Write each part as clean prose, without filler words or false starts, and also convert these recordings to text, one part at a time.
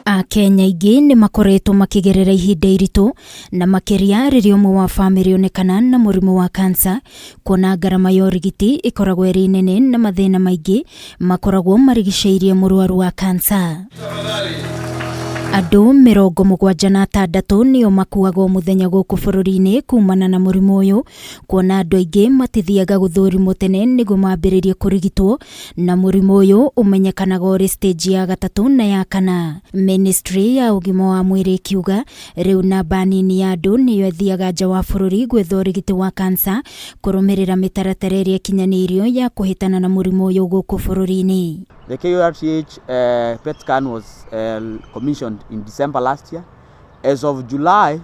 Akenya aingĩ nĩ makoretwo makĩgerera ihinda iritũ na makĩria rĩrĩa ũmwe wa bamĩrĩ onekana na mũrimũ wa kansa, kuona ngarama ya ũrigiti ĩkoragwo ĩrĩ nene na mathĩna maingĩ makoragwo marigicĩirie mũrwaru wa kansa. Andũ 76 nĩo makuaga o mũthenya gũkũ bũrũri-inĩ kumana na mũrimũ ũyũ, kuona andũ aingĩ matithiaga gũthũrimwo tene nĩguo mambĩrĩrie kũrigitwo, na mũrimũ ũyũ ũmenyekanaga ũrĩ stage ya gatatũ na ya kana. Ministry ya ũgima wa mwĩrĩ ĩkiuga rĩu namba nini ya andũ nĩyo ĩthiaga nja wa bũrũri gwetha ũrigiti wa kansa kũrũmĩrĩra mĩtaratara ĩrĩa ĩkinyanĩirio ya kũhĩtana na mũrimũ ũyũ gũkũ bũrũri-inĩ. The KURTH PET scan was commissioned in December last year. As of July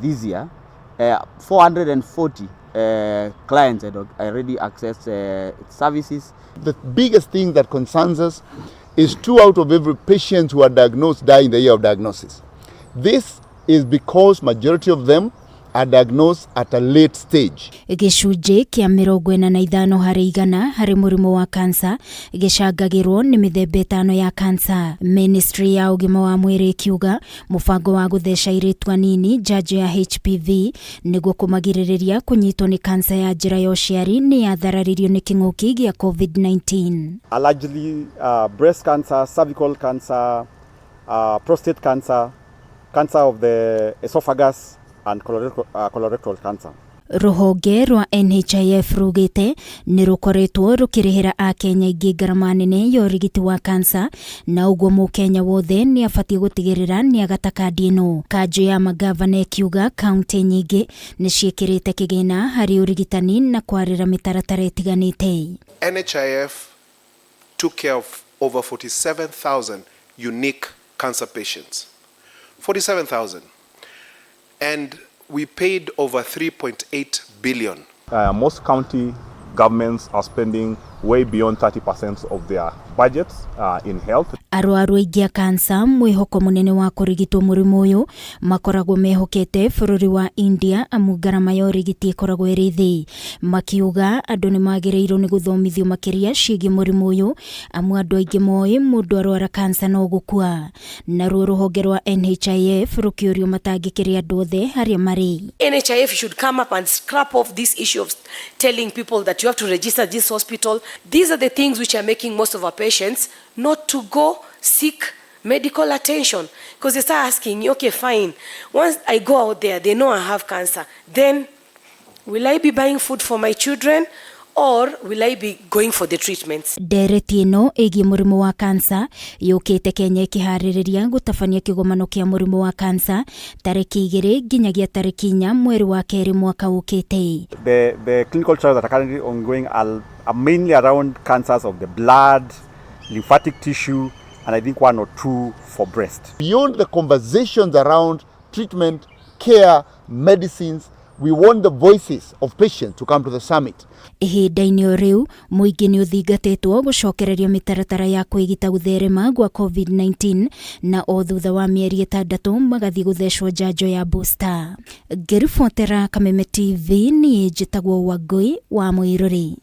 this year, 440 clients had already accessed its services. The biggest thing that concerns us is 2 out of every patient who are diagnosed die in the year of diagnosis. This is because majority of them are diagnosed at a late stage. Gĩcunjĩ kĩa 45% harĩ mũrimũ wa kansa gĩcangagĩrwo nĩ mĩthemba 5 ya kansa. Ministry ya ũgima wa mwĩrĩ ĩkiuga mũbango wa gũtheca airĩtu anini njanjo ya HPV nĩguo kũmagirĩrĩria kũnyitwo nĩ kansa ya njĩra ya ũciari nĩ yathararirio nĩ kĩng'ũki gĩa COVID-19. Allegedly, breast cancer, cervical cancer, prostate cancer, cancer of the esophagus and colorectal cancer. Rũhonge rwa NHIF rugĩte nĩ rũkoretwo rũkĩrĩhĩra Akenya aingĩ ngarama nene ya ũrigiti wa kansa, na ũguo mũkenya wothe nĩ abatiĩ gũtigĩrĩra nĩ agata kandi ĩno. Kanjũ ya magavana ĩkiuga kaunti nyingĩ nĩ ciĩkĩrĩte kĩgĩna harĩ ũrigitani na kwarĩra mĩtaratara ĩtiganĩte. NHIF took care of over 47,000 unique cancer patients. 47,000. And we paid over 3.8 billion. Most county governments are spending way beyond 30% of their budgets in health. Arwaru aingĩ a kansa mwĩhoko mũnene wa kũrigitwo mũrimũ ũyũ makoragwo mehokete bũrũri wa India, amu ngarama ya ũrigiti ĩkoragwo ĩrĩ thĩ. Makiuga andũ nĩ magĩrĩirwo nĩ gũthomithio makĩria ciĩgiĩ mũrimũ ũyũ, amu andũ aingĩ moĩ mũndũ arwara kansa no gũkua. Naruo rũhonge rwa NHIF rũkĩũrio matangĩkĩre andũ othe harĩa marĩ. NHIF should come up and scrap off this issue of telling people that you have to register this hospital. These are the things which are making most of our patients not to go seek medical attention, because they start asking, "Okay, fine, once I go out there, they know I have cancer. Then will I be buying food for my children or will I be going for the treatments?" Ndereti ĩno ĩgiĩ mũrimũ wa kansa yũkĩte Kenya ĩkĩharĩrĩria gũtabania kĩgomano kĩa mũrimũ wa kansa tarĩki 2 nginyagia tarĩki 4 mweri wa kerĩ mwaka ũkĩte. The clinical trials that are currently ongoing are mainly around cancers of the blood, lymphatic tissue, and I think 1 or 2 for breast. Beyond the conversations around treatment, care, medicines, we want the voices of patients to come to the summit. Ihinda-inĩ o rĩu mũingĩ nĩ ũthingatĩtwo gũcokereria mĩtaratara ya kwĩgita gũtherema gwa COVID-19, na o thutha wa mĩeri 6 magathiĩ gũthecwo njanjo ya booster. Ngĩribotera Kameme TV, niĩ njĩtagwo Wangũi wa Mũirũrĩ.